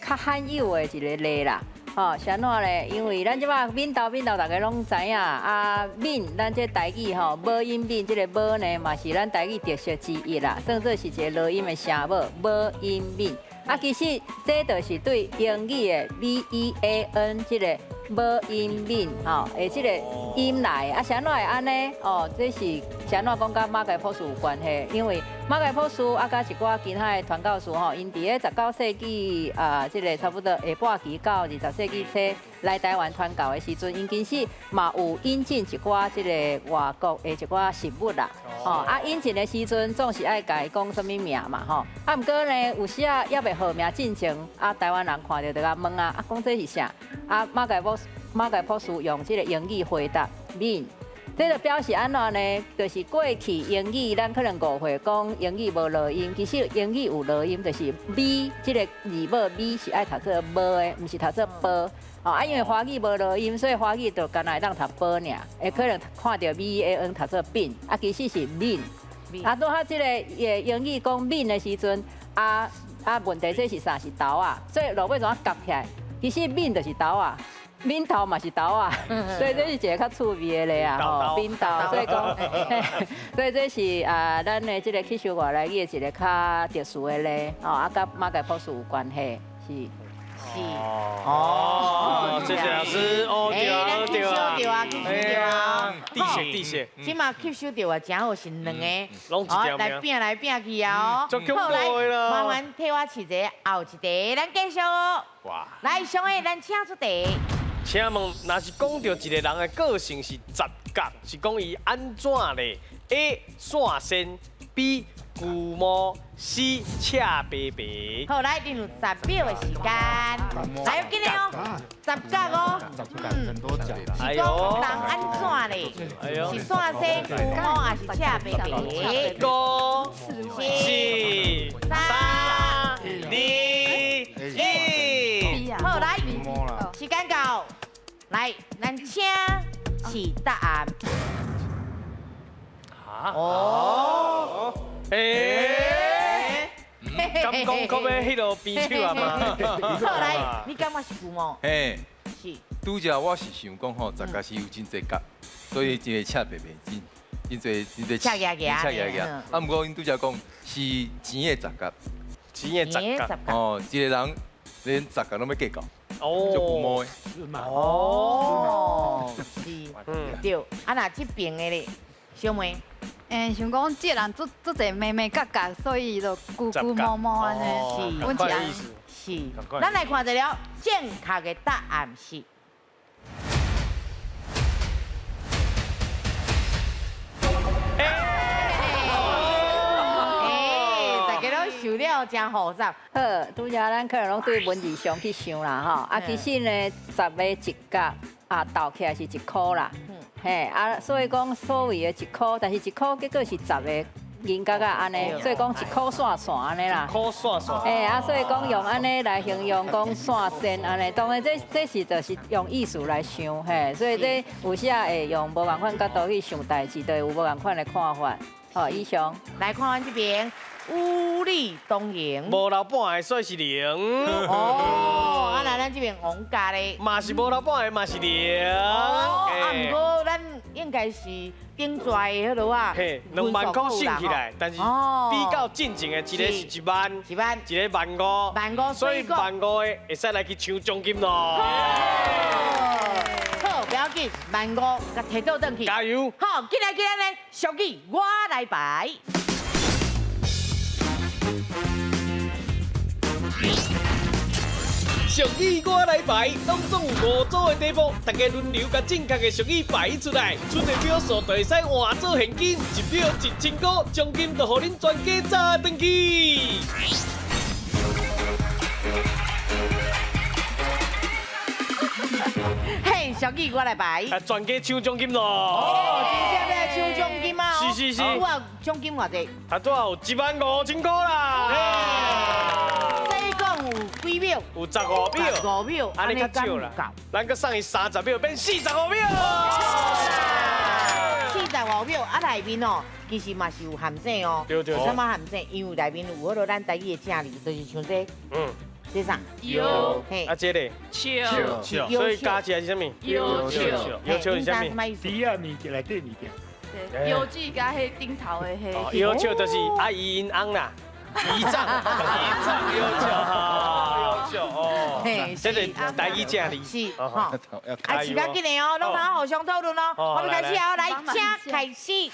較罕有的一個例啦。吼，是按怎咧？因為咱這擺閩頭閩頭，大家攏知影啊，閩咱這台語吼，母音閩這個母呢，嘛是咱台語特色之一啦，算做是一個濁音的聲母，母音閩。啊，其實這就是對英語的 V E A N 這個母音敏吼，的這個音來。啊，是按怎會按呢？哦，這是是按怎講佮馬偕博士有關係？因為馬偕博士啊，佮一寡其他的傳教士吼，𪜶佇咧19世紀啊，這個差不多下半期到20世紀初來台灣傳教的時陣，𪜶其實嘛有引進一寡這個外國的一寡食物啦。吼，啊，引進的時陣總是愛共伊講啥物名嘛，吼。啊，毋過呢，有時啊猶未號名進前，啊，台灣人看著就共問啊，啊，講這是啥？啊，馬偕博士用這個英語回答 bean，這就表示按怎呢？就是過去英語咱可能誤會講英語無濁音，其實英語有濁音，就是 B 這個字母 B 是愛讀做無的，毋是讀做波。哦，啊，因為華語無濁音，所以華語就干焦會當讀波爾，會可能看著 V A N 讀做變，啊，其實是敏。啊，拄好這個英語講敏的時陣，啊問題這是啥？是豆仔，所以落尾怎夾起來？其實敏就是豆仔。敏頭嘛是豆仔，所以這是一個較趣味的例啊，吼，敏頭，所以講，所以這是啊，咱的這個吸收外來語的一個較特殊的例，哦，啊，佮馬偕博士有關係，是。是。哦，謝謝老師，哦，對啊，對啊，對啊，吸收著啊，地穴地穴。這馬吸收著啊，正好是兩個，哦，來拼來拼去啊，哦。好，來，麻煩替我試一下後一題，咱繼續哦。哇。來，上個咱請出題。請問，若是講著一個人的個性是十角，是講伊按怎咧？A. 散仙，B. 龜毛，C. 赤白白。好，來，你有10秒的時間，來，緊嘞哦，十角哦，很多角。是講人按怎咧？是散仙、龜毛，還是赤白白？五、四、三、二、一。好，來，時間到。來，咱請示答案。哦，欸，敢講閣欲彼落邊手啊嘛？好，來，你感覺是龜毛？嘿，是。拄才我是想講吼，十角是有真濟角，所以真會赤白白，真真濟真濟赤牙牙。赤牙牙。啊，毋過𪜶拄才講是錢的十角，錢的十角。哦，一個人連十角攏欲計較。哦，足龜毛的。哦，是，對。啊，若這邊的咧，小妹。欸，想講這個人足足濟眉眉角角，所以就龜龜毛毛按呢。是，阮是按呢。是。咱來看一下正確的答案是。欸，大家攏想了真複雜。好，拄才咱可能攏對文字上去想啦吼，啊，其實呢，10个一角啊，鬥起來是1箍啦。嘿，啊，所以講所謂的1箍，但是1箍結果是10個银角仔按呢，所以讲一箍线线按呢啦。箍线线。嘿，啊，所以讲用按呢来形容讲线线按呢，当然这是就是用意思来想，嘿，所以这有时啊会用无仝款角度去想代志，就会有无仝款的看法。好，以上。来看阮这边，五里东营。无老板的，所以是零。哦，啊，那咱这边王家咧，嘛是无老板的，嘛是零。哦，啊，毋过咱应该是顶拽的彼落啊，嘿，2万块省起来，但是比较进前的一个是1万，1万，一个1.5万，1.5，所以1.5的会使来去抢奖金咯。好，不要紧，1.5共提倒转去。加油！好，进来进来呢，俗语我来排。俗语我来排，当中有5组的题目，大家轮流共正确的俗语排出来，出的秒数就会使换做现金，1秒1000块，奖金就予恁全家炸转去。嘿，俗语我来排。啊，全家抢奖金咯！哦，真正欲抢奖金啊！是是是。我奖金偌济？啊，拄好有15000块啦。这讲有几秒？有15秒。15秒，按呢较少啦。咱阁送伊30秒，变45秒。45秒啊，内面哦，其实嘛是有陷阱哦。对对。啥物陷阱？因为内面有彼落咱台语的正字，就是像这。这啥？腰。啊，这个。笑。所以加起来是啥物？腰笑。腰笑是啥物？猪仔物件内底物件。对，腰子佮彼顶头的彼。腰笑就是阿姨𪜶翁啦。姨丈，姨丈腰笑哈，腰笑哦。这个台语正字。是，吼。啊，时间紧的哦，拢通互相讨论哦。我们开始哦，来，请开始。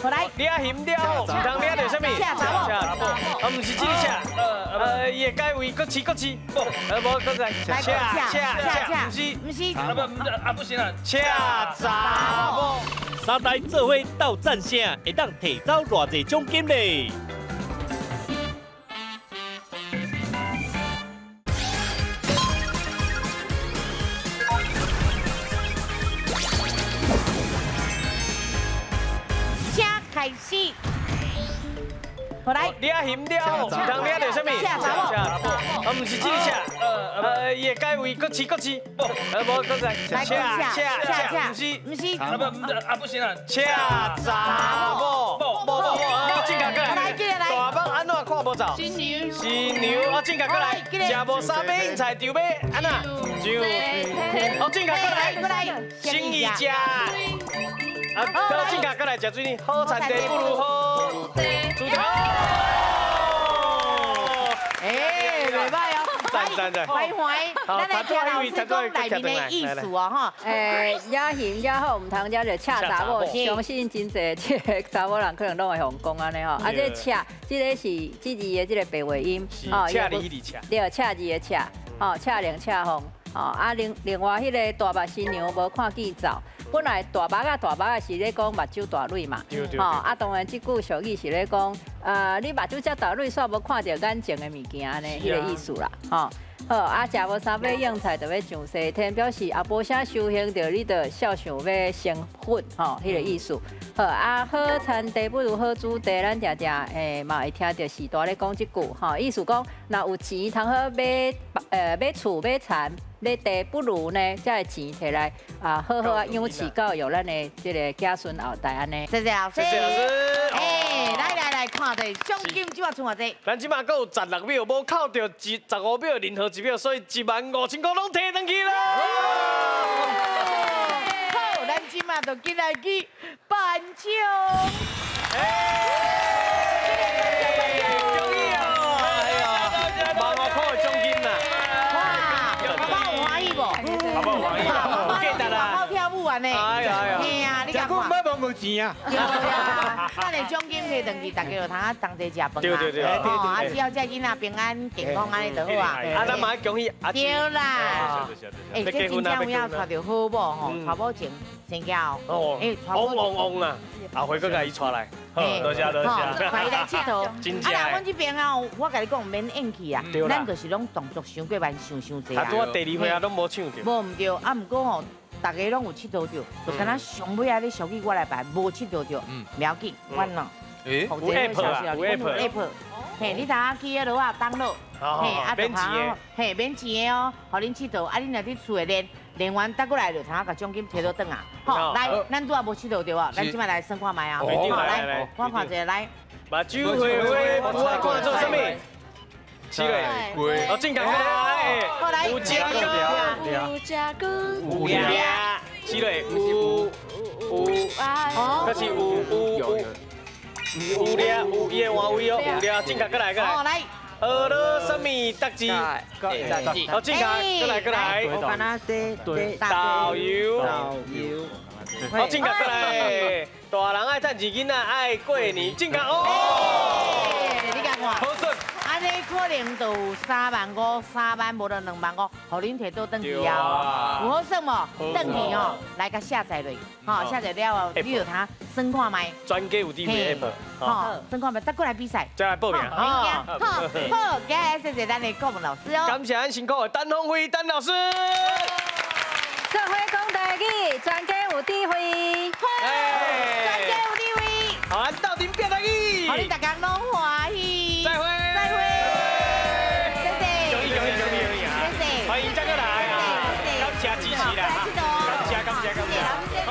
好来，掠鱼了，毋通掠著啥物？赤查某，啊，毋是这个赤，伊会改为国市国市，无，阁来，赤赤赤，毋是，毋是，啊不，啊不行啊，赤查某。三台做伙斗赞声，会当提走偌济奖金咧？开始，好来，掠鱼了，毋通掠著啥物？赤查某，啊，毋是这个赤，伊会改为国市国市，无，阁来，赤赤赤，毋是，毋是，啊不，啊不行啊，赤查某，某某某，正确过来，大蠓按怎看无走？新娘，新娘，哦，正确过来，食无三马应菜场买，按怎？上，哦，正确过来，新意食。啊，好，正确，过来食水呢。好田地不如好猪头。哎，袂歹哦，赞赞赞。欢欢，咱来听老师讲内面的意思哦，哈。野鱼野好，毋通食著赤查某，相信真济这个查某人可能拢会予人讲按呢吼。啊，这赤，这个是这字的这个白话音，哦，赤字的赤。对，赤字的赤，哦，赤龙赤凤，哦，啊，另外彼个大目新娘无看见走。本来大目仔大目仔是咧讲目睭大蕊嘛，吼啊，当然这句俗语是咧讲，你目睭遮大蕊，煞无看著眼前的物件按呢，彼个意思啦，吼。好，啊，食无三马应菜，就欲上西天，表示啊无啥修行，著你著肖想欲成佛，吼，彼个意思。好，啊，好田地不如好子弟，咱定定嘛会听著序大咧讲这句，吼，意思讲，若有钱通好买厝买田。买地不如呢，才会钱提来啊，好好啊养饲教育咱的这个子孙后代按呢。谢谢老师。谢谢老师。哎，来来来，看者奖金这马剩偌济？咱这马阁有16秒，无扣著15秒，任何1秒，所以15000块拢提转去啦。好，咱这马就进来去颁奖。恭喜哦！哎呀，万外块的奖金啦！爸爸有欢喜无？爸爸有欢喜，记得啦。好跳舞按呢。哎呀哎呀。嘿啊，你讲看。捌摸过钱啊？对啊，咱的奖金提转去，大家就通啊同齐食饭啊。对对对。哦，啊，只要这囡仔平安健康按呢就好啊。啊，咱嘛爱恭喜阿。对啦。哎，这真正有影娶著好某吼，娶某前生囝哦，嗡嗡嗡啊，后回阁共伊带来，好，多谢多谢，带伊来𨑨迌。真正。啊，阮这边啊，我共你讲，免演戏啊，咱就是拢动作伤过慢，想伤济啊。啊，拄仔第二回啊，拢无唱著。无毋对，啊，毋过吼，逐家拢有𨑨迌著，就敢若上尾仔咧俗语我来排，无𨑨迌著，袂要紧，阮喏，有 app 啊，有 app，嘿，你知影去彼落啊，download，嘿，啊，免钱的，嘿，免钱的哦，予恁𨑨迌，啊，恁若伫厝内练，练完倒过来就通共奖金提倒转啊。好，来，咱拄仔无𨑨迌著啊，咱这摆来算看觅啊。好，来，我看一下来。目睭花花，不爱看做啥物？是嘞，哦，正确来，有食糕，有食糕，有掠，是嘞，有有，这是有有有有掠有伊的换位哦，有掠，正确过来过来。哦，来。学了啥物代志？好，正确，过来过来。导游，导游。好，正确过来。大人爱趁钱，囡仔爱过年，正确哦。你共看。好算。按呢可能就有3万5，3万无就2万5，予恁提倒转去啊。有好耍无？转去哦，来共下载落，吼，下载了后，你就通算看觅。专家有智慧 app，吼，算看觅，再过来比赛。再来报名。好，好，今日谢谢咱的顾问老师哦。感谢咱辛苦的陈芳辉陈老师。做伙讲台语，专家有智慧。专家有智慧。好，咱斗阵拼台语。予恁逐家拢欢喜。再会。再会。谢谢。恭喜恭喜恭喜！谢谢。欢迎再过来啊！感谢支持啦！感谢感谢感谢。